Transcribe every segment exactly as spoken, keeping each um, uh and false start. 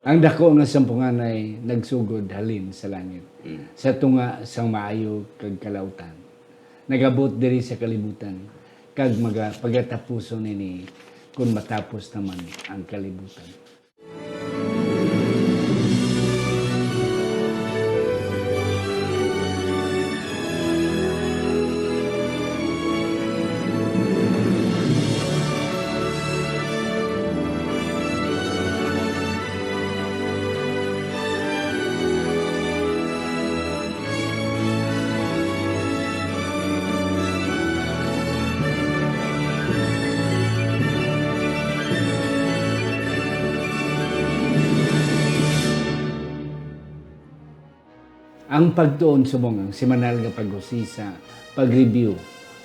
Ang dako nga sampunganay nagsugod halin sa langit, Mm. sa tunga sang maayo kag kalautan. Nagabot diri sa kalibutan, kag maga-, pagatapuson ini kon matapos naman ang kalibutan. Ang pagtuon subong ang semanal nga pag-usisa, pag-review,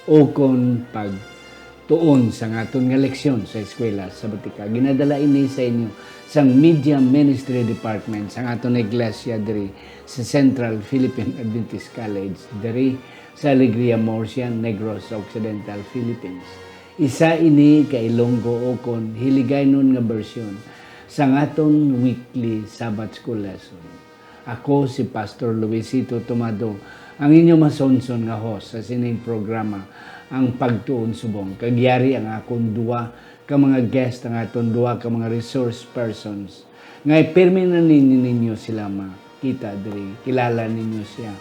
ukon pagtuon sa aton nga leksyon sa eskwela sa batika. Ginadala ini sa inyo sang Media Ministry Department sang aton iglesia diri sa Central Philippine Adventist College, diri sa Alegria, Murcia, Negros Occidental, Philippines. Isa ini ka Ilonggo ukon Hiligaynon nga bersyon sang aton weekly Sabbath School lesson. Ako si Pastor Luisito Tomado, ang inyo masonson nga host sa sining programa, Ang Pagtuon Subong. Kag yari ang akon duwa ka mga guest, ang aton duwa ka mga resource persons, nga pirmi na ninyo, ninyo sila makita diri. Kilala ninyo siya.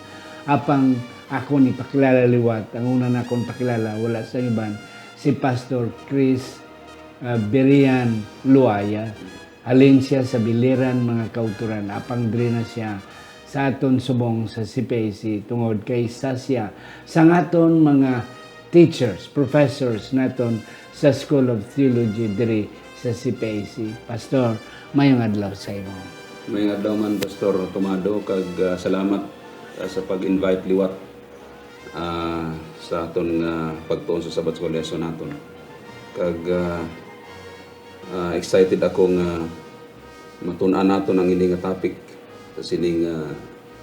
Apang akon ipakilala liwat, ang una nakon pakilala, wala sa iban, si Pastor Chris, ah, Berian Luaya. Halin siya sa Biliran, mga kautoran, apang diri na siya sa aton subong sa C P A C tungod kay isa siya sang aton mga teachers, professors naton sa School of Theology diri sa C P A C. Pastor, mayong adlaw sa imo. Mayong adlaw man, Pastor Tomado, kag, ah, salamat, ah, sa pag-invite liwat, ah, sa aton nga pagtuon sa Sabbath School lesson naton. Kag, ah, ah, excited ako nga matun-an naton ang ini nga topic sa sining, ah,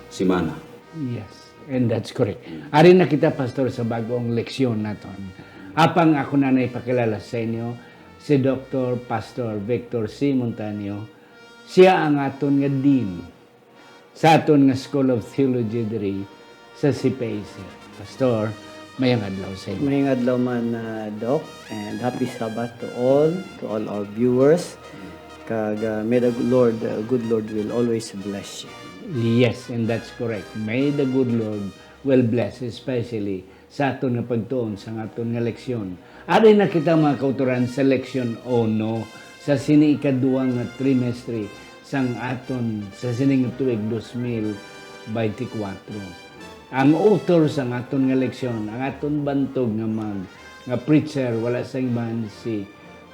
semana. Yes, and that's correct. Ari na kita, Pastor, sa bag-ong leksyon naton. Apang ako na naipakilala sa inyo si Doktor Pastor Victor C. Montaño. Siya ang aton nga dean sa aton nga School of Theology diri sa C P A C. Pastor, mayong adlaw sa inyo. Mayong adlaw man, ah, Doc, and happy Sabbath to all, to all our viewers. Kag, ah, may the Lord, uh, good Lord will always bless you. Yes, and that's correct. May the good Lord will bless, especially sa aton nga pagtuon sang aton nga leksyon. Ari na kita, mga kautoran, sa leksyon uno sa sini ikaduha nga trimestre sang aton, sa sining tuig dos mil beintikwatro. Ang author sang aton nga leksyon, ang aton bantog nga mag-, nga preacher, wala sa iban si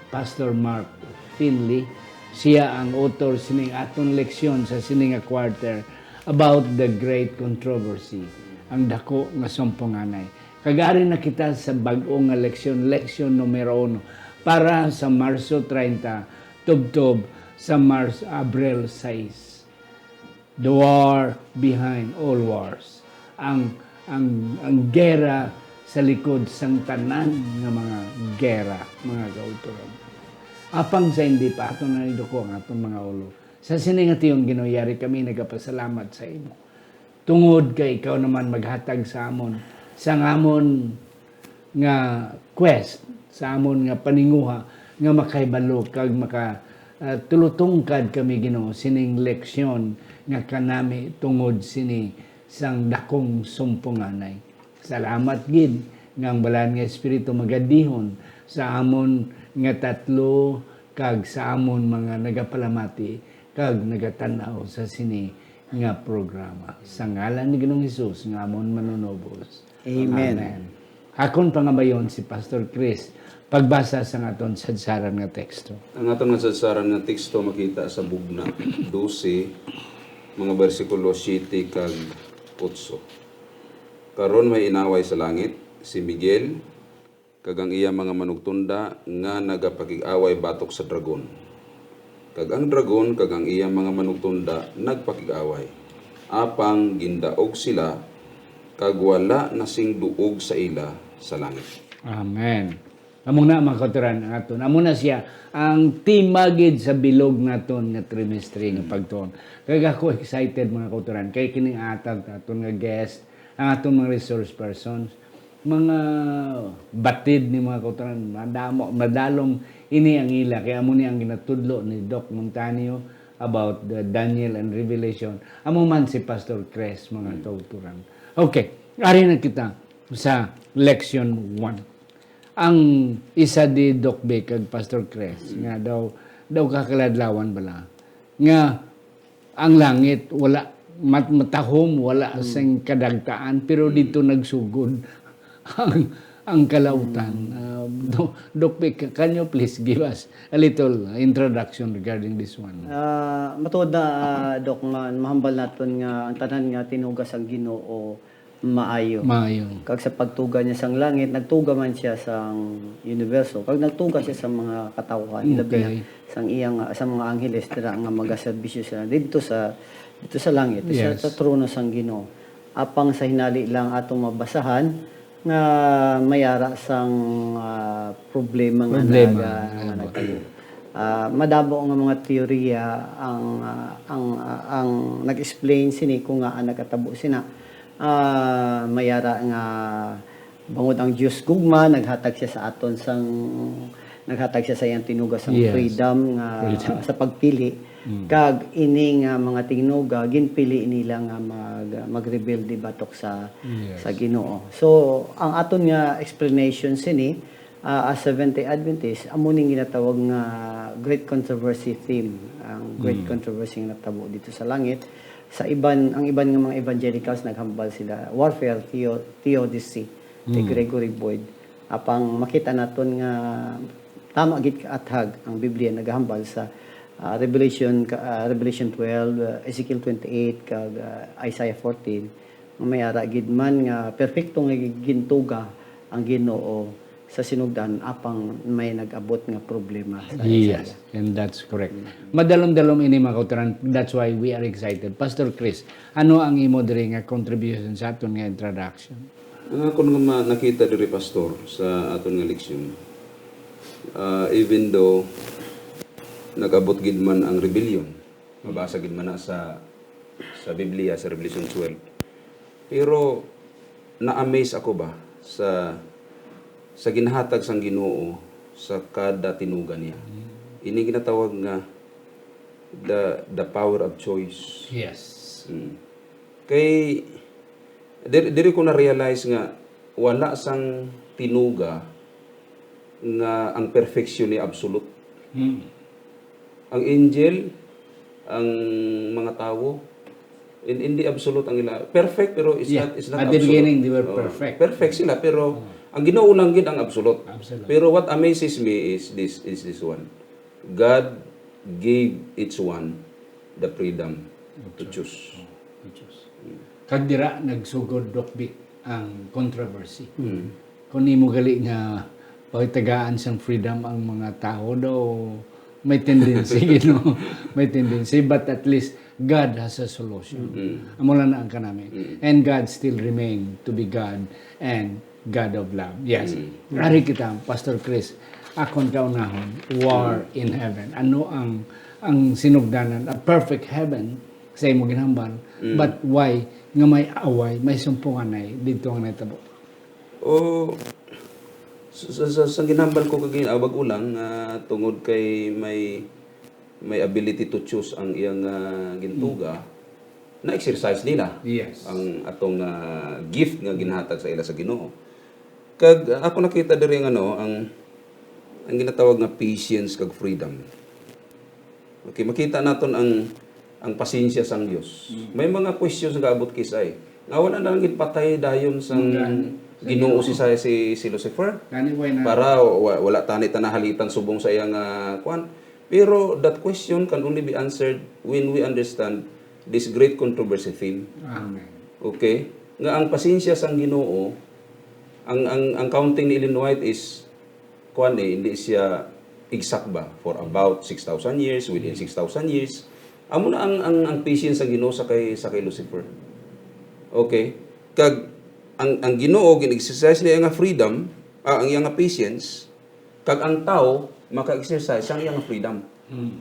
Pastor Mark Finley. Siya ang author sining aton leksyon sa sini nga quarter about the great controversy, ang dako nga sumpunganay. Kag ari na kita sa bag-o nga leksyon, leksyon numero uno, para sa Marso treinta, tubtob sa Mars-, Abril sais. The war behind all wars. Ang, ang, ang gera sa likod sang tanan nga mga gera, mga kautoran. Apang sa hindi pa, aton na iduko ang aton mga ulo. Sa sini nga tion, Ginoo, yari kami nagapasalamat sa imo. Tungod kay ikaw naman maghatag sa amon, sa amon nga quest, sa amon nga paninguha, nga makahibalo kag maka, ah, tulutungkad kami, Ginoo, sining leksyon nga kanami tungod sini sang dakong sumpunganay. Salamat gid nga ang Balaan nga Espiritu magadihon sa amon nga tatlo kag sa amon mga nagapalamati kag nagatan-aw sa sini nga programa. Sa ngalan ni Ginoong Hesus nga amon Manunubos. Amen. Amen. Akon pangabayon si Pastor Chris pagbasa sa aton sadsaran nga teksto. Ang aton nga sadsaran nga teksto makita sa Bugna dose, mga bersikulo siete kag otso. Karon may inaway sa langit, si Miguel, kag ang iya mga manugtunda nga nagapakig-away batok sa dragon. Kag ang dragon kag ang iya mga manugtunda nagpakig-away, apang gindaog sila, kag wala na sing duog sa ila sa langit. Amen. Amo na, mga kautoran, ang aton. Amo na siya ang tema gid sa bilog naton nga trimestre nga pagtuon. Kag ako excited, mga kautoran, kay kining atag aton nga guest, ang aton mga resource persons, mga batid ni, mga kautoran, madamo, madalom ini ang ila, kay amo ni ang ginatudlo ni Doc Montaño about the Daniel and Revelation. Amo man si Pastor Chris, mga kautoran. Okay, ari na kita sa leksyon one. Ang isa di Doc Vic kag Pastor Chris, nga daw, daw kakaladlawan bala, nga ang langit wala mat-, matahom, wala sing kadagtaan, pero dito nagsugod ang, ang kalautan. Ah, Do-, Doc Vic, can you please give us a little introduction regarding this one? Ah, matuod na, ah, Doc, ma-, mahambal naton nga ang tanan nga tinuga sang Ginoo maayo. Maayo. Kag sa pagtuga niya sang langit, nagtuga man siya sang universo, kag nagtuga siya sa mga katawhan, labi na Okay. sang iyang, sa mga angheles dira nga magaserbisyo sila didto sa, didto sa langit, sa, Yes. sa trono sang Ginoo. Apang sa hinali lang atong mabasahan nga may ara sang, ah, problema nga Problema. naga-, nga Ano ba? nagtabo. Ah, madamo nga mga teorya ang, ah, ang, ah, ang nag-explain sini kung ngaa nagkatabo sina. Ah, may ara nga bangod ang Dios gugma, naghatag siya sa aton sang, naghatag siya sa iyang tinuga sang Yes. freedom nga Freedom. sa pagpili. Mm. Kag ini nga mga tinuga, ginpili nila nga mag-, magrebelde batok sa, Yes. sa Ginoo. So, ang aton nga explanation sini, ah, as Seventh-day Adventist, amo ning ginatawag nga great controversy theme, ang great Mm. controversy nga natabo dito sa langit. Sa iban, ang iban nga mga evangelicals naghambal sila, warfare theo-, theodicy, kay Mm. Gregory Boyd. Apang makita naton nga tama gid kaathag ang Biblia nagahambal sa, ah, Revelation ka-, ah, Revelation twelve, ah, Ezekiel twenty-eight, kag, ah, Isaiah fourteen, nga may ara gid man nga perpekto nga gintuga ang Ginoo sa sinugdan, apang may nag-abot nga problema sa Yes, Isaiah. And that's correct. Mm. Madalom-dalom ini, mga kautoran. That's why we are excited. Pastor Chris, ano ang imo diri nga contribution sa aton nga introduction? Ang akon nga ma-, nakita diri, Pastor, sa aton nga leksyon, ah, even though nag-abot gid man ang rebellion, mabasa gid man na sa, sa Biblia, sa Revelation twelve, pero na-amaze ako ba sa, sa ginhatag sang Ginoo sa kada tinuga niya. Mm. Ini ginatawag nga the, the power of choice. Yes. Mm. Kay, diri, diri ko na-realize nga wala sang tinuga nga ang perfection ni absolute. Hmm. Ang angel, ang mga tawo, in-, hindi absolute ang ila. Perfect, pero it's Yeah. not, it's not At the absolute. beginning, they were Oh, perfect. Perfect sila, pero Oh. ang Ginoo lang gid ang absolute. Absolute. Pero what amazes me is this, is this one. God gave each one the freedom to Okay. choose. Oh, to choose. Mm. Kag dira nagsugod, Doc Vic, ang controversy. Mm. Kung imo gali nga pagtagaan sang freedom ang mga tawo daw, may tendency, you know, may tendency, but at least God has a solution. Mm. Amo lang na ang kanami. Mm. And God still remain to be God and God of love. Yes. Mm. Ari kita, Pastor Chris, akon kaunahon, war Mm. in heaven. Ano ang, ang sinugdanan? A perfect heaven sa imo ginhambal, Mm. but why nga may away, may sumpunganay didto nga nahitabo? O, sa, sa, sa, sa ginhambal ko kag, ah, bag-o lang, ah, tungod kay may, may ability to choose ang iyang, ah, gintuga, Mm. na-exercise nila Yes. ang atong, ah, gift nga ginhatag sa ila sa Ginoo. Kag, ah, ako nakita diri nga, ano, ang, ang ginatawag nga patience kag freedom. Okay, makita naton ang, ang pasensya sang Dios. Mm. May mga questions nga abot kisay. Nga wala na lang ginpatay dayon sang Mga Ginoo si, si, si Lucifer. Gani, why not? Para wa-, wala tani ta nahalitan subong sa iya nga kwan. Pero that question can only be answered when we understand this great controversy theme. Amen. Okay? Nga ang pasensya sang Ginoo, ang, ang, ang counting ni Ellen White is, kuwan eh, hindi siya exact ba? For about six thousand years, within Mm. six thousand years. Amo na ang, ang, ang patience sa Ginoo sa kay, sa kay Lucifer. Okay? Kag ang, ang Ginoo, gin-exercise niya nga freedom, ah, ang iyang nga patience, Kag ang tawo maka-exercise sang iyang freedom. Mm.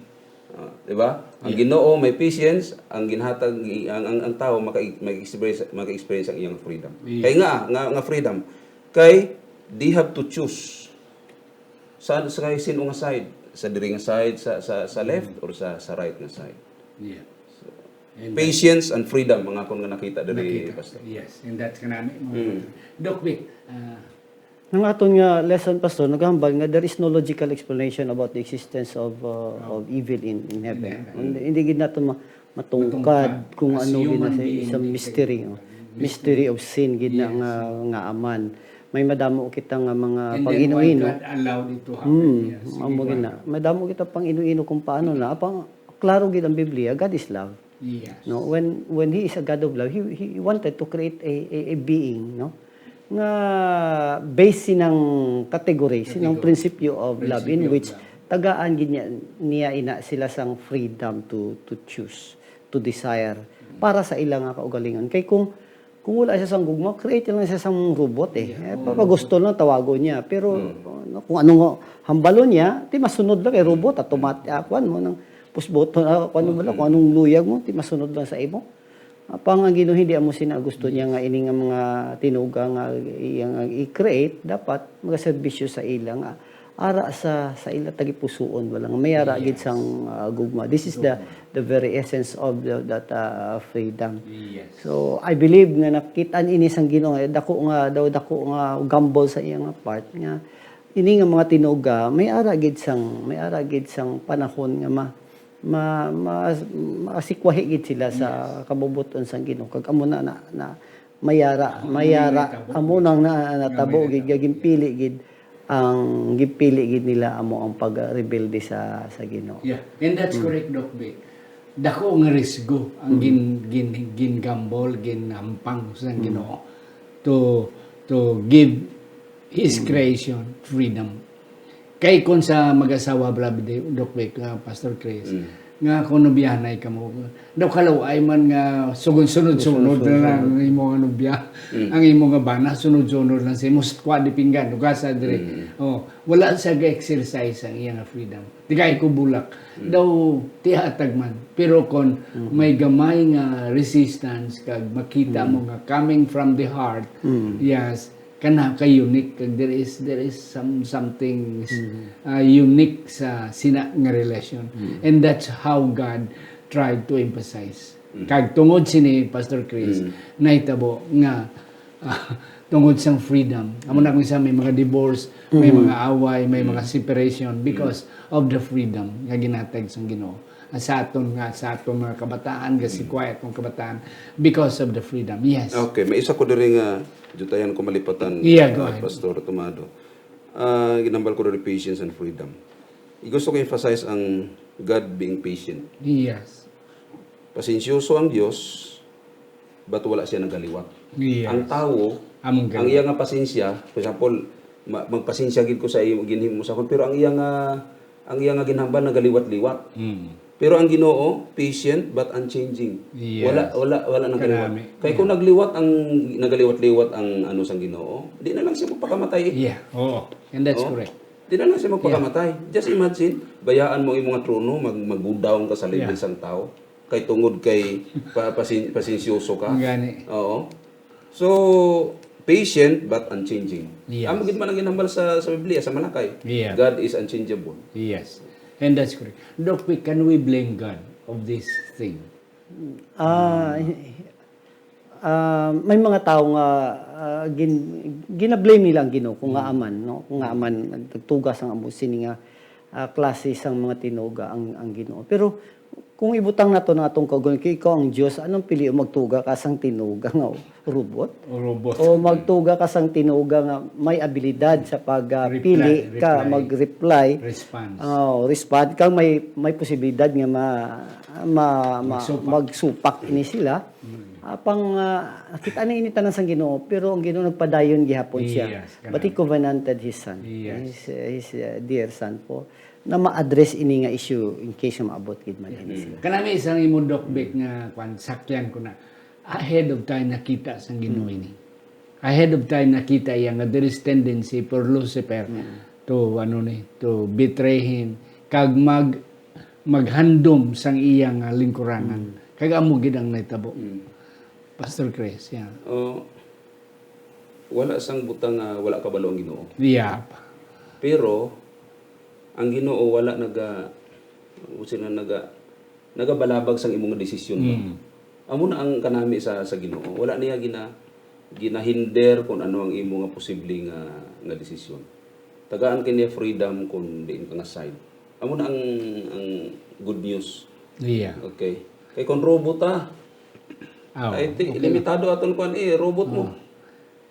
Ah, di ba? Ang Yeah. Ginoo may patience, ang ginhatag, ang, ang, ang tawo maka-, maka-experience, maka-experience ang iyang freedom. Yeah. Kay nga, nga, nga freedom, kay they have to choose. Sa, sa kay sino nga side? Sa diri nga side, sa, sa, sa left, Mm. or sa, sa right nga side? Yeah. And that Patience and freedom, mga akon nga nakita diri, Nakita. Pastor. Yes, and that's kanami, mga Mm. Doc Vic, ah, Ang aton nga lesson, Pastor, naghambal nga there is no logical explanation about the existence of, uh, Oh. of evil in, in heaven. In heaven. Hindi, hindi gid nato ma-, matungkad Matungkad. Kung As ano gid human na sa being, isang hindi mystery, kayo oh. Mystery. Mystery of sin gid na Yes. nga, nga aman. May madamo kita nga mga And then why pang-ino-ino. God allowed it to happen? Hmm, Yes, amo sige, gid na. Madamo kita pang-ino-ino kung paano na. Apang klaro gid ang Biblia, God is love. Yes. No, when, when He is a God of love, He, He wanted to create a, a, a being, no? Nga based sinang category, sinang Category. prinsipyo of love, in Prinsipyo of which love. tagaan gid niya, niya ina sila sang freedom to, to choose, to desire, Mm. para sa ila nga kaugalingon. Kay kung, kung wala siya sang gugma, create lang siya sang robot eh. Yeah, Eh, oo. Pag gusto lang, tawagon niya. Pero, Mm. ano, kung ano nga hambalon niya, ti masunod lang kay robot, Mm. automatic, ah, kuwan mo, nang push button, ah, kuwan mo lang, Okay. kung anong luyag mo, ti masunod lang sa imo. Apang ang Ginoo hindi amo sina gusto niya Yes. nga ini nga mga tinuga nga iyang i-create, dapat magaserbisyo sa ila nga ara sa, sa ila tagipusoon, wala nga may ara gid Yes. sang, ah, gugma. This is the, Gugma. the very essence of the, that, ah, freedom. Yes. So, I believe nga nakit-an ini sang Ginoo, eh, dako nga, daw dako nga gamble sa iya nga part nga ini nga mga tinuga, may ara gid sang, may ara gid sang panahon nga ma-, ma-, ma-, masikwahi gid sila sa Yes. kabubot-on sang Ginoo. Kag amo na, na, na mayara, Amo na mayara, nitabo. Amo nang na, natabo Nga gid, mayara. Nga ginpili gid, ang ginpili gid nila amo ang pagrebelde sa, sa Ginoo. Yeah, and that's Mm. correct, Doc Vic. Dako nga risgo ang Mm. gin-, gin-, gin-gamble, ginhampang sa Mm. Ginoo to, to give His Mm. creation freedom. Kay kung sa mag-asawa, Brother Doc Vic, ah, Pastor Chris, Mm. nga kung nobyahanay kamo, daw kalaw-ay man nga sugon-sunod-sunod na lang Sunod-sunod. ang imo nga nobya, Mm. ang imo nga bana, sunod-sunod lang sa imo, kwa di pinggan, ugasa diri. Mm. Oh, wala sa ga-exercise ang iyang freedom. Di kay ko bulak. Mm. Daw tihatag man. Pero kon Mm. may gamay nga resistance, kag makita Mm. mo nga coming from the heart, Mm. yes, kana ka unique, kag there is, there is some, something, Mm. uh, unique sa sina nga relasyon. Mm. And that's how God tried to emphasize. Mm. Kag tungod sini, Pastor Chris, Mm. nahitabo nga, ah, tungod sang freedom. Amo na Mm. kung isa may mga divorce, may Mm. mga away, may mga Mm. separation because Mm. of the freedom nga ginhatag sang Ginoo. Ah, sa aton nga, sa aton mga kabataan, kasi Mm. quiet ang kabataan because of the freedom. Yes. Okay, may isa ko diri nga dutayan ko malipatan, Yeah, go ah, ahead. Pastor Tomado. Ah, ginambal ko diri patience and freedom. Gusto ko emphasize ang God being patient. Yes. Pasensyoso ang Dios, but wala siya nagaliwat. Yes. Ang tawo, Among ang galiwat. iya nga pasensya, for example, ma-, magpasensya gid ko sa imo ginhimo sa akon, pero ang iya nga, ang iya nga ginhambal nagaliwat-liwat. Mm. Pero ang Ginoo, patient but unchanging. Yes. Wala, wala, wala nagaliwat. Kanami. Kay kung Yeah. nagliwat ang, nagaliwat-liwat ang ano sang Ginoo, di na lang siya magpakamatay. Yeah. Oo. And that's Oh. correct. Di na lang siya magpakamatay. Yeah. Just imagine, bayaan mo ang imong trono, mag-, mag-go down ka sa level Yeah. sang tao. Kay tungod kay pa-, pasin-, pasensyoso ka. Gani. Oo. So, patient but unchanging. Yes. Amo gid man ang ginhambal sa, sa Biblia, sa Malakay. Yeah. God is unchangeable. Yes. And that's correct. Doc, we, can we blame God of this thing? Ah, ah, may mga tawo nga, ah, gin-, gina-blame nila ang Ginoo kung nga Mm. aman, no? Kung nga aman nagtugas ang amo sini nga, ah, klase sang mga tinuga ang, ang Ginoo. Pero kung ibutang nato na atong kaugalingon, kay ikaw ang Dios, anong pili, magtuga ka sang tinuga nga robot? O robot. O magtuga ka sang tinuga nga may abilidad sa pag, ah, Reply, pili ka, reply. mag-reply. Response. Oh, respond kang may, may posibilidad nga ma-, ma-, ma-, Magsupak. magsupak ini sila. Mm. Apang, ah, nakita na ini tanan sang Ginoo, pero ang Ginoo nagpadayon gihapon siya. Yes, But He kanami. covenanted His Son, Yes. His, uh, His, uh, dear Son po, na ma-address ini nga issue in case nga maabot gid man ini Mm. sila. Kanami isang imo, Doc Vic, Mm. nga kwan, sakyan ko na. Ahead of time nakita sang Ginoo Mm. ini. Ahead of time nakita iya nga there is tendency for Lucifer Mm. to, ano ni, to betray him, kag mag-, maghandom sang iya nga lingkuranan. Mm. Kag amo gid ang nahitabo. Mm. Pastor Chris, yeah. Oh, wala sang butang nga wala kabalo ang Ginoo. Yeah. Pero ang Ginoo wala naga-, sino naga-, nagabalabag sang imo nga desisyon ba? Mm. Amo na ang kanami sa, sa Ginoo. Wala niya gina-, ginahinder kung ano ang imo nga posible nga, nga desisyon. Tagaan ka niya freedom kung diin ka nga side. Amo na ang, ang good news. Yeah. Okay. Kay kung robot ta, Aw, ay, ti-, okay lang. Limitado aton kuan, eh, robot mo. Oh.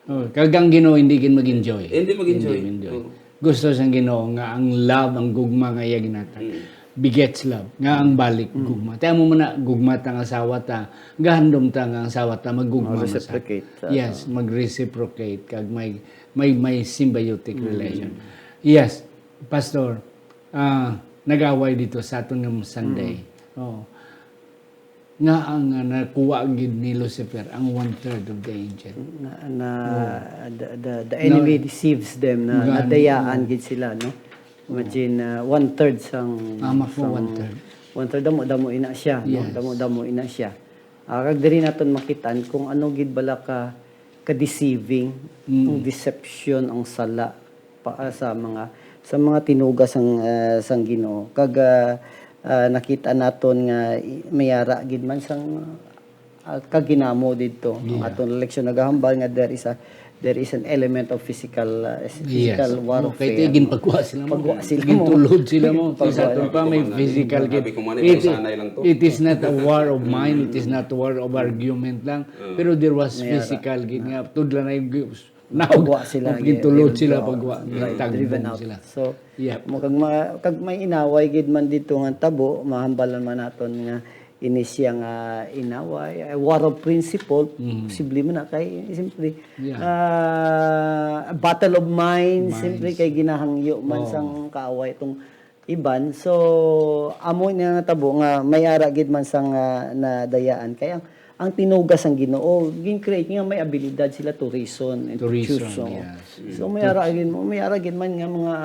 Oh, kag ang Ginoo hindi gid mag-enjoy. Hindi mag-enjoy. Hindi mag-enjoy. Oo. Gusto sang Ginoo nga ang love, ang gugma nga iya ginhatag, Mm. begets love, nga ang balik Mm. gugma. Ti amo man na, gugma ta nga asawa ta, gahandom ta nga ang asawa ta maggugma man sa. Mag-reciprocate sa Yes, asawa. Mag-reciprocate, kag may, may, may symbiotic Mm. relation. Yes, Pastor, ah, nag-away dito sa aton nga Sunday. Mm. Oo. Nga ang, ah, nakuha gid ni Lucifer ang one-third of the angel. Na, na, Oh. the, the, the Na, enemy deceives them, na, Gani, nadayaan oh. gid sila, no? Oh. Imagine, ah, one-third sang, Hamak mo, sang one-third. One-third, damo-damo ina siya, no? Yes. Damo-damo ina siya. Ah, kag diri naton makitaan kung ano gid bala ka, ka-deceiving, Mm. ang deception, ang sala, pa, ah, sa mga, sa mga tinuga sang, ah, sang Ginoo. Kag, ah, ah, nakita naton nga i-, may ara gid man sang, ah, kaginamo didto. Ang Yeah. aton leksyon nagahambal nga there is a, there is an element of physical, ah, s-, Yes. physical Oh, warfare, kay ti-, no? ginpagwa sila mo. Pagwa sila mo. Gintulod sila mo. Pagwa Sa aton sila. pa, may Mga physical sabi gid. ko man, It, sanay lang to. it is not a war of mind, it is not a war of argument lang. Mm. Pero there was May ara. physical gid nga, tudla na yung Naog, Pagwa sila, gintulod yeah, sila, driven pagwa, out. Right, tagbong driven out. sila. So, Yep. mo kag ma-, kag may inaway gid man dito nga tabo, mahambalan man naton nga ini siya nga inaway, eh, war of principle, Mhm. posible man na kay, siyempre, Yeah. ah, battle of minds, Minds. siyempre, kay ginahangyo man Oh. sang kaaway itong iban. So, amo na natabo nga may ara gid man sang, ah, nadayaan. Kay ang, ang tinuga sang Ginoo, gin-create nga may abilidad sila to reason and To to reason, choose, so. yes. So, may ara gid mo, may ara gid man nga mga,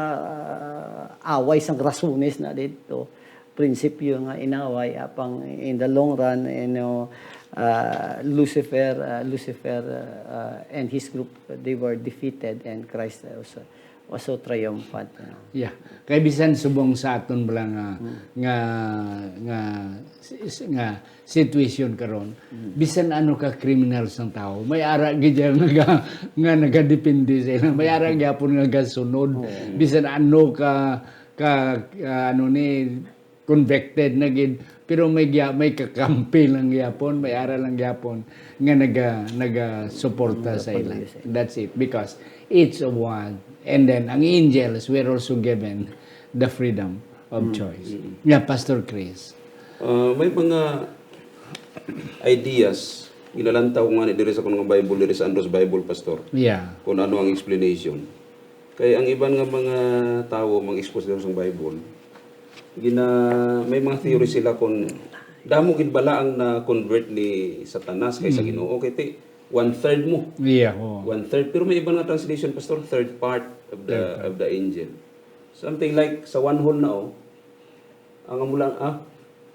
ah, away sang rasones na dito. Prinsipyo nga inaway, apang in the long run, you know, ah, Lucifer, ah, Lucifer, ah, and his group, they were defeated and Christ was, was so triumphant, you know. Yeah. Kay bisan subong sa aton bala nga, Hmm. nga, nga si-, si-, nga situation karon, Hmm. bisan ano ka kriminal sang tawo, may ara gid siya nga, nga nagadepende sa ila. May ara gyapon nga gasunod. Oo. Bisan ano ka, ka, ka, ano ni, convicted na gid, pero may gya-, may kakampi lang gyapon, may ara lang gyapon nga naga-, naga-suporta sa ila. Nagapamilya sa ila. That's it, because it's of one. And then, ang angels were also given the freedom of Mm, choice. Mm. Yeah, Pastor Chris. Ah, may mga ideas, ginalantaw ko nga ni diri sa kuno nga Bible, diri sa Andrew's Bible, Pastor. Yeah. Kung ano ang explanation. Kay ang iban nga mga tawo mag-expose dito sa Bible, gina-, may mga theory sila kung damo gid bala ang na-convert ni Satanas kaysa Mm. Ginoo. Kay ti, one-third mo. Yeah, oo. One-third. Pero may iban nga translation, Pastor, third part of the, Third part. of the angel. Something like sa one whole na, oh, ang amo lang, ah,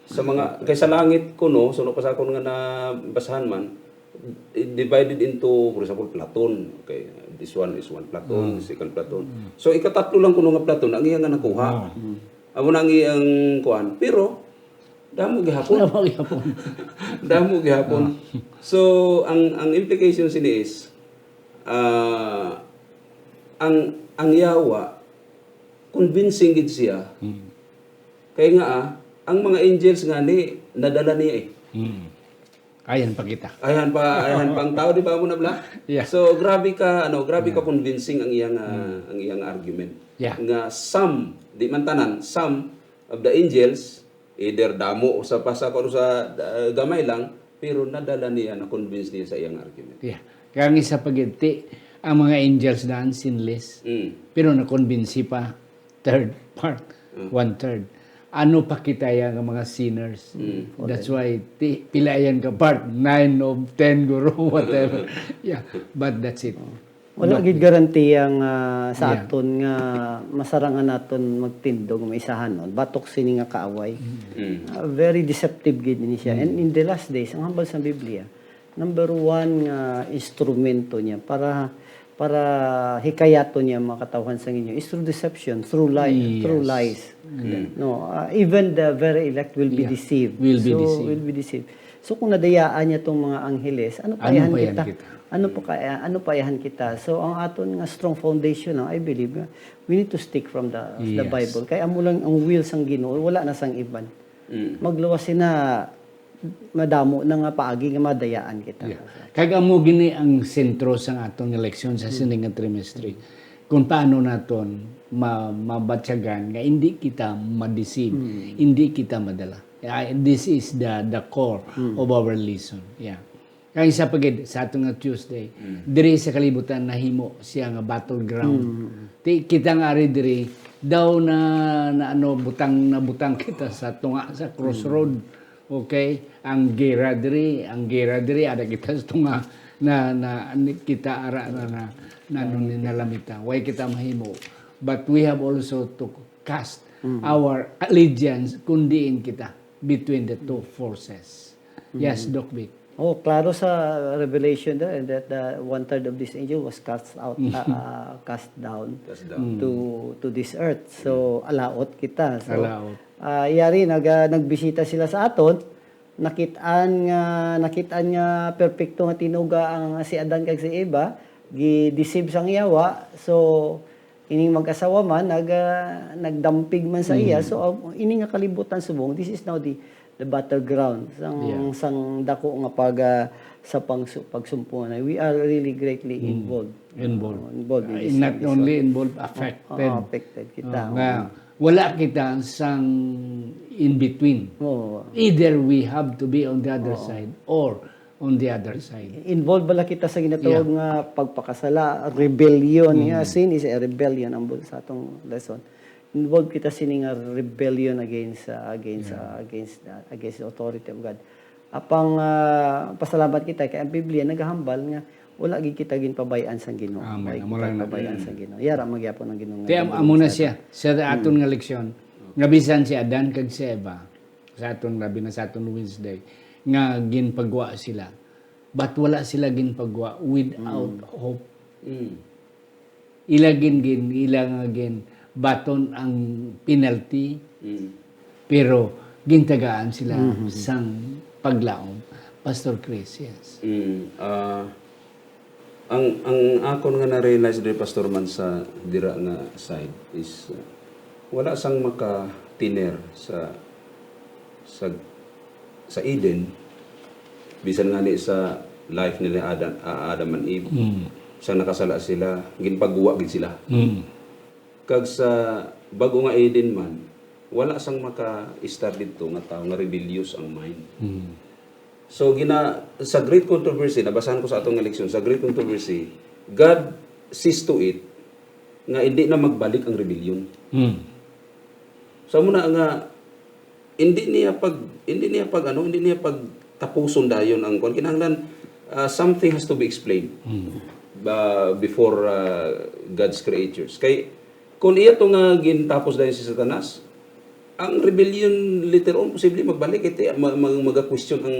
sa mga, kay sa langit kuno, suno pa sa akon nga nabasahan man, divided into, for example, platon. Okay, this one is one platon, Mm. second platon. Mm. So, ikatatlo lang kuno nga platon, ang iya nga nakuha. Oh. Mm. Amo na ang iyang kuan. Pero, damo gihapon. Damo gihapon. Damo gihapon. Ah. So, ang, ang implication sini is, ah, ang, ang yawa, convincing gid siya. Mm. Kay nga, ah, ang mga angels nga ni, nadala niya eh. Mm. Ayan pa kita. Ayan pa, ayan pa ang tao, di ba, mo na bla? Yeah. So, grabe ka, ano, grabe ka Yeah. convincing ang iyang, ah, Mm. ang iyang argument. Yeah. Nga some, di man tanan, some of the angels, either damo o sa pasa, kung sa, ah, gamay lang, pero nadala niya, na-convince niya sa iyang argument. Yeah. Kaya ang isa pa gid, ti, ang mga angels daan, sinless. Mm. Pero na-convince pa. Third part, Mm. one-third. Ano pa kita ya nga mga sinners? Mm. That's why, ti-, pila yan ka part? Nine of ten, guro, whatever. Yeah, but that's it. Wala Doc. Gid garantiya nga sa Yeah. aton nga masarangan naton magtindog, maisahanon batok sini nga kaaway. Mm. Ah, very deceptive gid ni siya. And in the last days, ang hambal sa Biblia, number one nga instrumento niya para para hikayaton niya ang mga katawhan sa inyo is through deception, through lie, Yes. through lies. Mm. No, ah, even the very elect will be Yeah. deceived. Will be so, deceived. will be deceived. So kung nadayaan niya tong mga angheles, ano pa Ano yahan pa yan kita? kita? Ano pa kaya, ano pa yahan kita? So ang aton nga strong foundation, ah, I believe nga we need to stick from the the Yes. Bible. Kay amo lang ang will sang Ginoo, wala na sang iban. Mm. Magluwas sina madamo na nga paagi nga madayaan kita. Yeah. Kag amo gini ang sentro sang aton nga leksyon sa sini nga trimestre. Kung paano naton ma mabatyagan nga hindi kita ma-deceive, hindi kita madala. Ah, this is the the core of our lesson. Yeah. Kay sa pagid sa aton nga Tuesday, diri sa kalibutan nahimo siya nga battleground. Ti kita nga ari diri daw na, na ano butang na butang kita sa tunga sa crossroad. Okay? Ang gera diri, ang gera diri, ada kita sa tunga na, na, ni- kita ara na, na, na, ano ni nalamita. Why kita mahimo? But we have also to cast our allegiance kung diin kita between the two forces. Yes, Doc Vic. Oh, klaro sa Revelation there that the one third of this angel was cast out, uh, uh, cast down Cast down. to to this earth. So alaot kita. So Alaot. ah, yari nag ah, nagbisita sila sa aton, nakit-an nga nakit-an nga perpekto nga tinuga ang si Adan kag si Eva, gi-deceive sang yawa. So ining mag-asawa man nag ah, nagdampig man sa iya. So ah, ini nga kalibutan subong, this is now the the battleground sang Yeah. sang dako nga pag ah, sa pang pagsumpungan. We are really greatly involved. Involved. Uh, involved in Uh, this, not this only one. involved, affected. Oo, affected kita. Oh, nga, wala kita sang in between. Oo. Either we have to be on the other Oo. side or on the other side. Involved bala kita sa ginatawag Yeah. nga pagpakasala, rebellion. Mm. Yeah, sin is a rebellion ang bu- sa atong lesson. Involved kita sini nga rebellion against uh, against Yeah. uh, against uh, against the authority of God. Apang uh, pasalamat kita kay ang Biblia nagahambal nga wala gid kita ginpabay-an sang Ginoo. Amen. Wala Amo kita lang na. ginpabay-an sang Ginoo. Yara man gyapon ang Ginoo nga Kaya ginbulig amo na sa siya, aton. sa aton nga leksyon. Nga bisan si Adan kag si Eva, sa aton labi na sa aton Wednesday, nga ginpagwa sila. But wala sila ginpagwa without hope. Mm. Ila gin, gin ila nga gin baton ang penalty, Mm. pero gintagaan sila sang paglaom. Pastor Chris, yes. Mm, ah, ang ang akon nga na-realize diri, Pastor, man sa dira nga side is uh, wala sang maka-thinner sa sa sa Eden, bisan nga ni sa life nila Adam, ah, Adam and Eve. Mm. Sa nakasala sila, ginpaguwa gid sila. Mm. Kag sa bag-o nga Eden man, wala sang maka-estar didto nga tawo nga rebellious ang mind. Mm. So gina sa Great Controversy, nabasahan ko sa atong nga leksyon, sa Great Controversy, God sees to it nga hindi na magbalik ang rebellion. Mm. So amo na nga hindi niya pag hindi niya pag ano, hindi niya pagtapuson dayon ang kuan. Kinahanglan ah, something has to be explained Mm. ba before ah, God's creatures. Kay kung iya to nga gintapos dayon si Satanas, ang rebellion later on posible magbalik, ito mag, mag, maga-question ang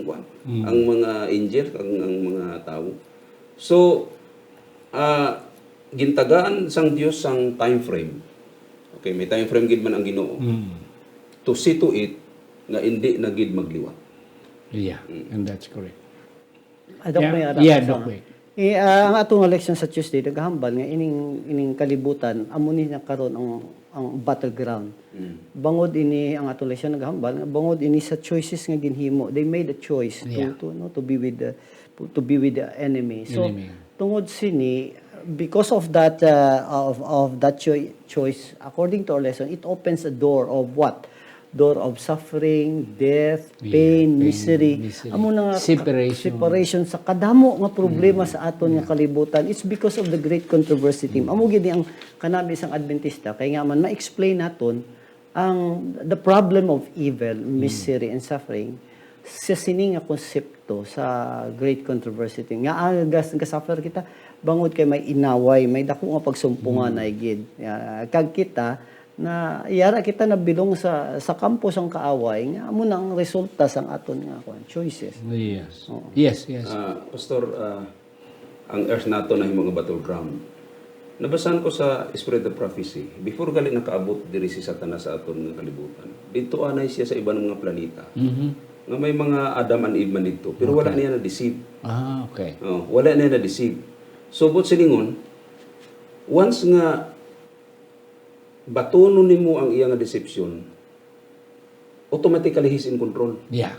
kuan, Mm. ang mga angel, ang, ang mga tawo. So ah, gintagaan sang Dios sang time frame. Okay, may time frame gid man ang Ginoo. Mm. To see to it nga hindi na gid magliwat. Yeah, and that's correct. Ah, Doc, Yeah, may ara yeah, sa- Doc, wait. Eh, ah, ang atong nga leksyon sa Tuesday, naghambal nga ining ining kalibutan amo ni nga karon ang ang battleground. Mm. Bangod ini ang atong leksyon naghambal nga bangod ini sa choices nga ginhimo. They made a choice Yeah. to to no to be with the to be with the enemy. So Enemy. tungod sini because of that uh, of of that choi- choice, according to our lesson, it opens a door of what? Door of suffering, death, Yeah, pain, pain, misery. misery. Amo na nga Separation. separation sa kadamo nga problema sa aton nga kalibutan. It's because of the great controversy theme. Amo gid ni ang kanami sang Adventista kay nga man ma-explain naton ang the problem of evil, misery and suffering sa sini nga konsepto sa great controversy theme. Nga ang gas, gasuffer kita Bangod kay may inaway, may dako nga pagsumpungan na gid. Ah, kag kita, na yara kita nabilong sa, sa kampo sang kaaway, nga amo na ang resulta sang aton nga, kuwan, choices. Yes. Oo. Yes, yes. Ah, Pastor, ah, ang earth nato nahimo nga battleground. Nabasahan ko sa Spirit of Prophecy, before gali nakaabot diri si Satanas sa aton nga kalibutan, didto anay siya sa iban nga mga planeta, Mhm. nga may mga Adam and Eve man didto, pero wala Okay. niya na-deceive. Ah, okay. Oh, wala niya na-deceive. So, buot silingon, once nga batunon nimo ang iya nga deception, automatically he's in control. Yeah.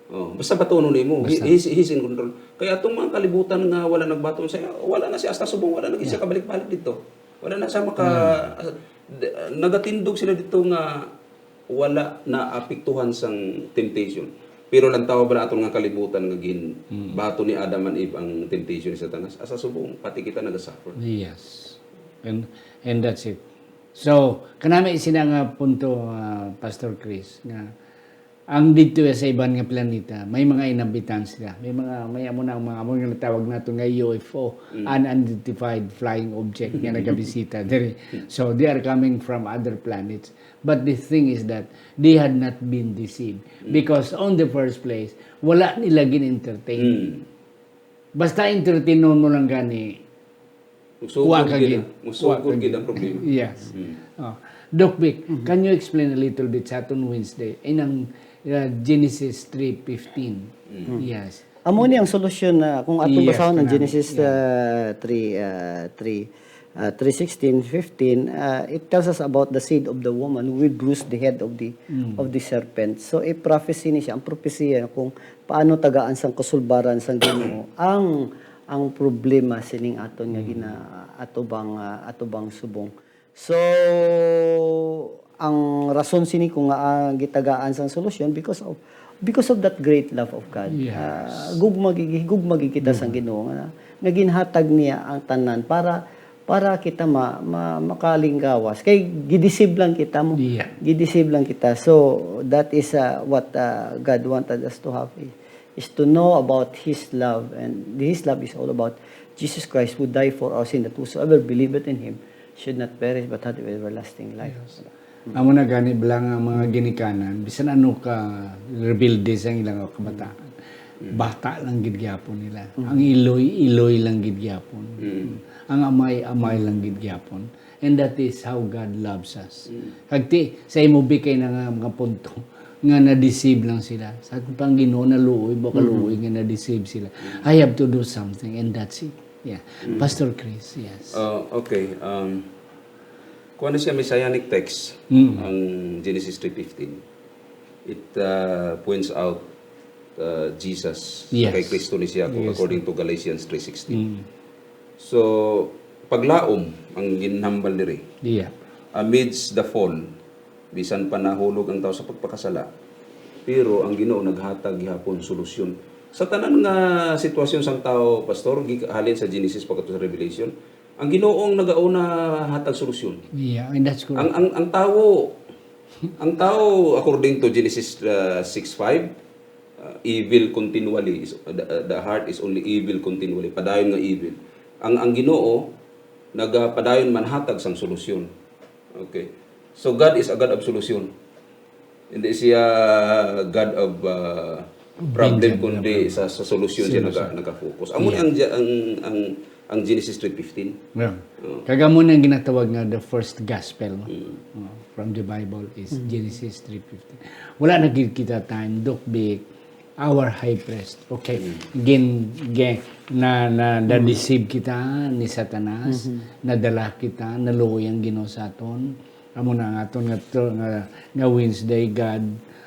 Oh, basta batunon nimo, he- Basta. he's, he's in control. Kaya atong mga kalibutan nga wala nagbaton sa, wala na siya, hasta subong wala na siya Yeah. kabalik-balik didto. Wala na siya maka Yeah. ah, d- ah, nagatindog sila didto nga wala naapektuhan sang temptation. Pero lantawa ba na aton nga kalibutan nga gin Mm. bato ni Adam and Eve ang temptation ni Satanas? Asa subong pati kita nagasuffer. Yes. And and that's it. So, kanami sina nga punto, ah, Pastor Chris, nga ang didto sa iban nga planeta, may mga inhabitants sila. May mga, may amo na ang mga, amo nga natawag nato nga U F O, Mm. unidentified flying object nga nagabisita diri. So, they are coming from other planets. But the thing is that they had not been deceived. Mm. Because on the first place, wala nila gin-entertain. Mm. Basta entertainon mo lang gani, Musugod kuha ka gid gid. ang, musugod Kuha ka gid gid. ang problema. Yes. Mm. Oh. Doc Vic, Mhm. can you explain a little bit sa aton Wednesday? Inang, uh, Genesis three fifteen. Mm. Yes. Amo ni ang solusyon na kung atong Yes, basahon ang kanang, Genesis, yeah. uh, three, uh, three, uh, three sixteen, fifteen, uh, it tells us about the seed of the woman who will bruise the head of the, Mm. of the serpent. So, a prophecy ni siya, ang prophecy kung paano tagaan sang kasulbaran sang Ginoo ang, ang problema sining aton nga Mm. gina-, atubang, ah, atubang subong. So, ang rason sini kung nga, ah, gitagaan sang solusyon because of, because of that great love of God. Yes. Ah, gugma gid, gugma gid kita sang Gugma. Ginoo nga, nga ginhatag niya ang tanan para, para kita ma-, ma-, makalinggawas. Kay gideceive lang kita mo. Yeah. Gideceive lang kita. So, that is, ah, what, ah, God wanted us to have, eh, is to know about His love. And His love is all about Jesus Christ who died for our sin, that whosoever believeth in Him should not perish but have everlasting life. Yes. Amo na gani bala nga mga ginikanan, bisan ano ka rebelde sa ilang kabataan, Mm. bata lang gid gyapon nila. Mm. Ang iloy, iloy lang gid gyapon. Mm. Ang amay, amay lang gid gyapon. And that is how God loves us. Mm. Kag ti, sa imo bikay na nga mga punto, nga na-deceive lang sila. Sa akong pang Ginoo, naluoy, mo kaluoy Mm-hmm. nga na-deceive sila. Mm. I have to do something, and that's it. Yeah. Mm. Pastor Chris, yes. Uh, okay, um, kuwan na siya, messianic text, Mm. ang Genesis three fifteen. It, uh, points out, uh, Jesus, Yes. kay Kristo ni siya, Yes. according to Galatians three sixteen. Mm. So, paglaom ang ginhambal diri. Yeah. Amidst the fall, bisan pa nahulog ang tawo sa pagpakasala, pero ang Ginoo naghatag gihapon solusyon. Sa tanan nga sitwasyon sang tawo, Pastor, gi-, halin sa Genesis pagkadto sa Revelation, ang Ginoo ang nagauna hatag solusyon. Yeah, and that's correct. Ang, ang, ang tawo, ang tawo, according to Genesis, uh, six five, uh, evil continually is, the, the heart is only evil continually. Padayon nga evil. Ang, ang Ginoo nagapadayon man hatag sang solusyon. Okay. So God is a God of solution. Hindi siya God of, uh, problem, Vengeance, kundi problem. sa, sa solusyon siya Solusyon. naga-, nagafocus. Amo ni Yeah. ang, ang, ang, ang Genesis three fifteen. Yeah. Oh. Kag amo na ang ginatawag nga the first gospel, no? Mm. Oh, from the Bible is Mm. Genesis three fifteen. Wala na gid kita time, Doc Vic, our high priest. Okay. Mm. Gin, gin, na, na, Mm. na-deceive kita ni Satanas, Mm-hmm. nadala kita, naluoy ang Ginoo sa aton. Amo na ang aton nga, nga, nga Wednesday, God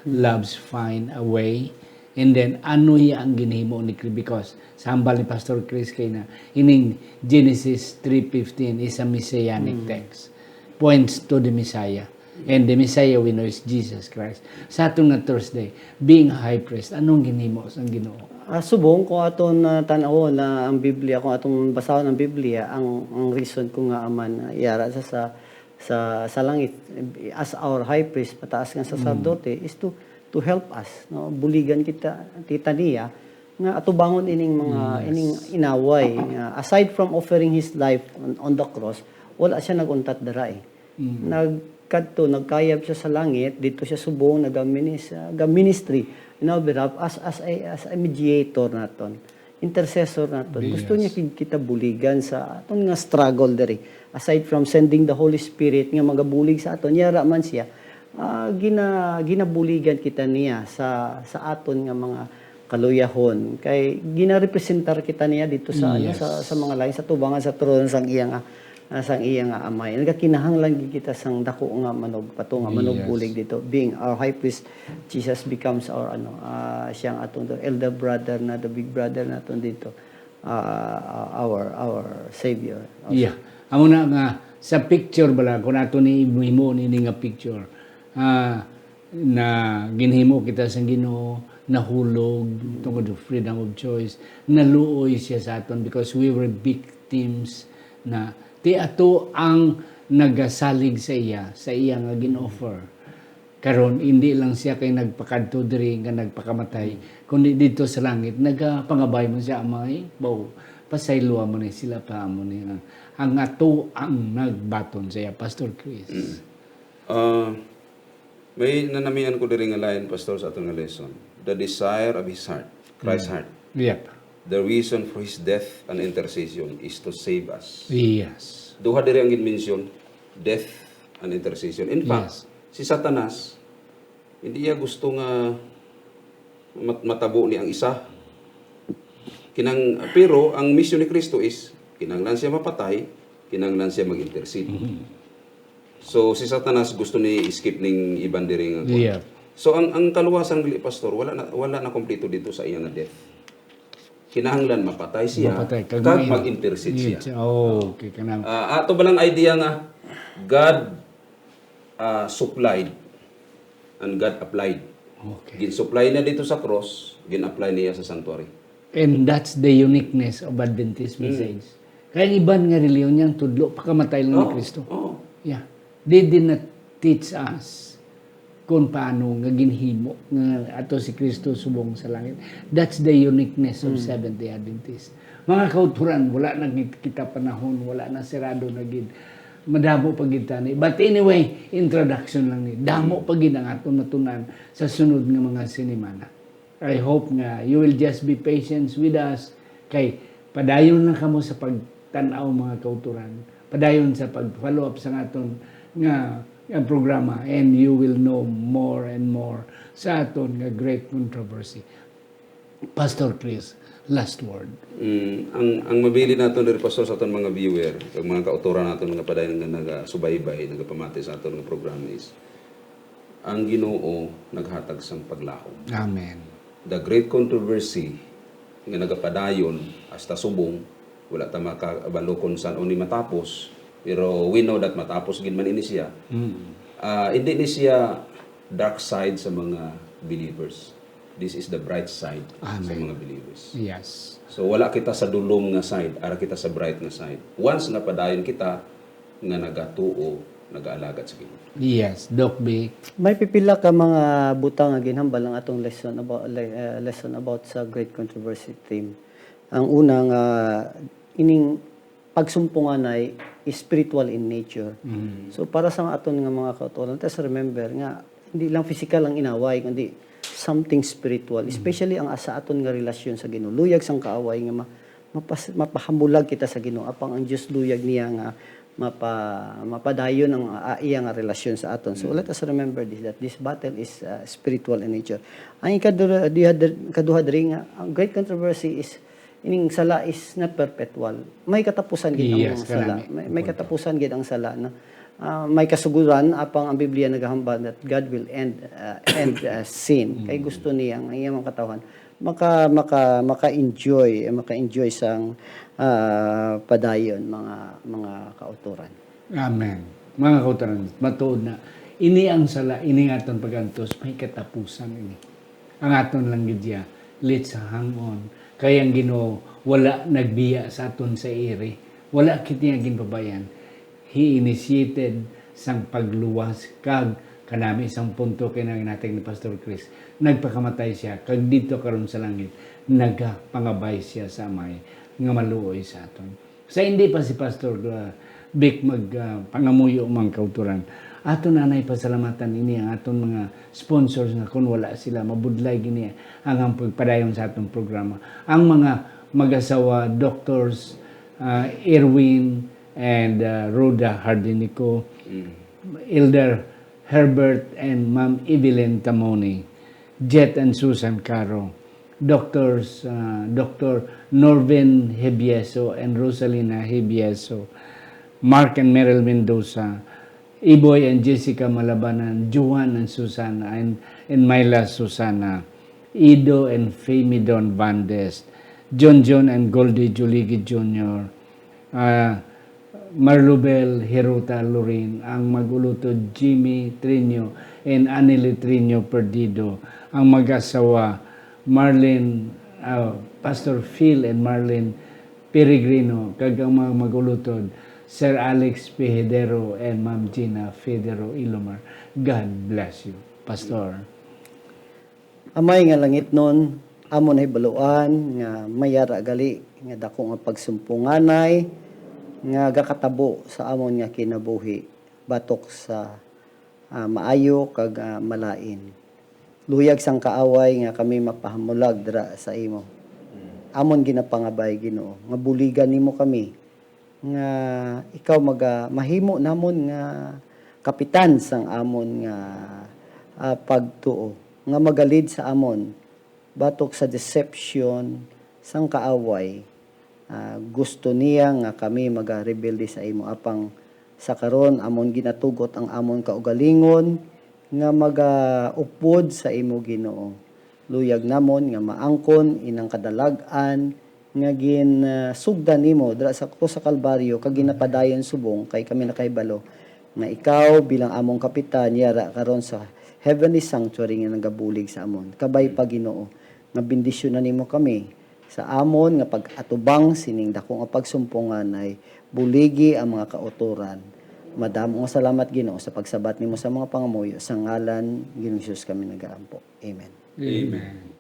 Mm. loves find a way. And then, ano iya ang ginhimo ni Chris? Because, sa hambal ni Pastor Chris kay na, ining Genesis three fifteen is a messianic Mm. text. Points to the Messiah. And the Messiah we know is Jesus Christ. Sa aton nga Thursday, being a high priest, anong ginhimo sang Ginoo? Ah, subong kung aton, ah, tan-awon na ang Biblia, kung aton basahon ang Biblia, ang, ang reason ko nga aman, ah, yara sa, sa, sa, sa langit, as our high priest, pataas nga Mm. saserdote, is to, to help us, no? Buligan kita, kita niya, nga atubangon ining mga, Yes. ining inaway nga, aside from offering his life on, on the cross, wala siya nag-untat dira eh. Mm. Nagkadto, nagkayab siya sa langit, dito siya subong, nagaminis-, ah, ga-ministry in our behalf as, as a, as a mediator naton, intercessor naton. Gusto niya Yes. kig-, kita buligan sa aton nga struggle diri. Aside from sending the Holy Spirit nga magabulig sa aton, yara man siya, ah, gina-, ginabuligan kita niya sa, sa aton nga mga kaluyahon. Kay ginarepresentar kita niya dito sa, ano, sa, Yes. sa mga lain, sa tubangan sa trono sang iya nga, ah, sang iya nga Amay. Nagakinahanglan gid kita sang dako nga manugpato, nga Yes. manugbulig dito. Being our high priest, Jesus becomes our, ano, ah, siya ang atong elder brother na, the big brother naton dito. Ah, our, our Savior. Our Yeah. Amo na nga, sa picture bala, kung ato ni himo ini nga picture, ah, na ginhimo kita sa Ginoo, nahulog tungod sa freedom of choice, naluoy siya sa aton because we were victims na ti ato ang nagasalig sa iya, sa iya nga gin-offer. Karon, hindi lang siya kay nagpakadto diri nga nagpakamatay, kundi dito sa langit, nagapangabay man siya, "Amay, baw, pasayloa mo ni sila pa amo ni ang, ang ato ang nagbaton sa iya." Pastor Chris. Mm. Ah, may nanamian ko diri nga line, Pastor, sa aton nga lesson. The desire of his heart, Christ's Mm. heart. Yep. The reason for his death and intercession is to save us. Yes. Duha diri ang ginmention, death and intercession. In fact, Yes. si Satanas, hindi niya gusto nga mat-, matabo ni ang isa. Kinang-, pero ang misyon ni Kristo is, kinahanglan siya mapatay, kinahanglan siya mag-intercede. Mhm. So, si Satanas gusto ni skip ning iban diri nga kuwan. Yeah. So, ang, ang kaluwasan gali, Pastor, wala na, wala na kompleto dito sa iya nga death. Kinahanglan mapatay siya, Mapatay, kag kag mag-, mag-intercede siya. Yes, oh, okay, kanang Ah, ato ba lang idea nga God, ah, supplied and God applied? Okay. Gin-supply na dito sa cross, gin-apply niya sa sanctuary. And that's the uniqueness of Adventist Mm. message. Kaya ang iban nga reliyon yang tudlo, pakamatay lang ni Oh, Kristo. oh. Yeah. They did not teach us kung paano nga ginhimo nga ato si Kristo subong sa langit. That's the uniqueness of Mm. Seventh-day Adventist. Mga kauturan, wala na gid kita panahon, wala na, sirado na gid. Madamo pa gid tani. But anyway, introduction lang ni. Damo pa gid ang aton matunan sa sunod nga mga sinimana. I hope nga you will just be patient with us. Kay padayon lang kamo sa pagtan-aw, mga kauturan. Padayon sa pag-follow up sa aton nga, nga programa, and you will know more and more sa aton nga great controversy. Pastor Chris, last word. Mm, ang, ang mabilin naton diri, Pastor, sa aton mga viewer, ang mga kauturan naton nga padayon nga nagasubaybay, nagapamati sa aton nga programa is, ang Ginoo naghatag sang paglaom. Amen. The great controversy nga nagapadayon hasta subong, wala ta makabalo kung san-o ni matapos, pero we know that matapos gid man ini siya. Mm. Ah, hindi ni siya dark side sa mga believers. This is the bright side sa Amen. mga believers. Yes. So, wala kita sa dulom nga side, ara kita sa bright nga side. Once nga padayon kita nga nagatuo, nagaalagad sa Ginoo. Yes, Doc Vic. May pipila ka mga butang nga ginhambal ang atong lesson about, le-, uh, lesson about sa Great Controversy theme. Ang una nga, ining pagsumpungana is spiritual in nature. Mm. So, para sa aton nga mga kauturan, let us remember nga hindi lang physical ang inaway, kundi something spiritual, Mm. especially ang sa aton nga relasyon sa Ginoo. Luyag sang kaaway nga ma-, mapas-, mapahamulag kita sa Ginoo, apang ang Dios luyag niya nga mapa-, mapadayon ang, ah, iya nga relasyon sa aton. So, Mm. let us remember this, that this battle is, ah, spiritual in nature. Ang ikadu-, diha-, kaduha diri nga, ang great controversy is ining sala is not perpetual. May katapusan gid ang Yes, mga sala. kanami. May, may Punto. katapusan gid ang sala, no? Ah, may kasugoran, apang ang Biblia nagahambal that God will end, ah, end, ah, sin. Kay Mm. gusto niya ang iyang mga katawhan maka-, maka-, maka-enjoy, maka-enjoy sang, ah, padayon, mga, mga kauturan. Amen. Mga kauturan, matuod na. Ini ang sala, ini nga aton pag-antos, may katapusan ini. Ang aton lang gid siya, let's hang on. Kay ang Ginoo wala nagbiya sa aton sa iri. Wala kita niya ginpabayan. He initiated sang pagluwas kag Kanami sang punto kay nanginatig ni Pastor Chris, nagpakamatay siya, kag dito karon sa langit, nagapangabay siya sa Amay nga maluoy sa aton. Sa hindi pa si Pastor, uh, Vic mag, uh, pangamuyo, mga kauturan, aton anay pasalamatan ini ang aton mga sponsors nga kun wala sila, mabudlay gini ang, ang pagpadayon sa atong programa. Ang mga mag-asawa, Doctors, uh, Erwin and, uh, Rhoda Hardinico, Elder Herbert and Ma'am Evelyn Tamoni, Jet and Susan Caro, Doctors, uh, Doctor Norvin Hibieso and Rosalina Hibieso, Mark and Meryl Mendoza, Iboy and Jessica Malabanan, Johan and Susana, and, and Myla Susana, Ido and Famidon Vandes, John John and Goldie Juligi Junior, uh, Marlubel Hirota Lorin, ang mag-ulutod Jimmy Trinio and Annie Trinio Perdido, ang mag-asawa Marlene, uh, Pastor Phil and Marlene Peregrino, kag ang mga mag-ulutod, Sir Alex Pehedero and Ma'am Gina Federo Ilomar. God bless you, Pastor. Amay nga langitnon, amon nahibaluan nga may ara gali nga dako nga pagsumponganay nga gakatabo sa amon nga kinabuhi batok sa, ah, maayo kag, ah, malain. Luyag sang kaaway nga kami mapahamulag dira sa imo. Amon ginapangabay, Ginoo, nga buligan nimo kami nga ikaw maga-, mahimo namon nga kapitan sang amon nga, ah, pagtuo, nga magalid sa amon batok sa deception sang kaaway. Ah, gusto niya nga kami magarebelde sa imo, apang sa karon amon ginatugot ang amon kaugalingon nga magaupod sa imo, Ginoo. Luyag namon nga maangkon inang kadalag-an nga gin, ah, sugdan nimo dira sa krus sa Kalbaryo kag ginapadayon subong kay kami nakahibalo nga ikaw bilang among kapitan yara karon sa heavenly sanctuary nga nagabulig sa amon. Kabay pa, Ginoo, nga bendisyonan nimo kami sa amon nga pag-atubang sining dako nga pagsumponganay. Buligi ang mga kautoran. Madamo nga salamat, Ginoo, sa pagsabat nimo sa mga pangamuyo. Sa ngalan Ginoong Jesus kami nagaampo. Amen. Amen.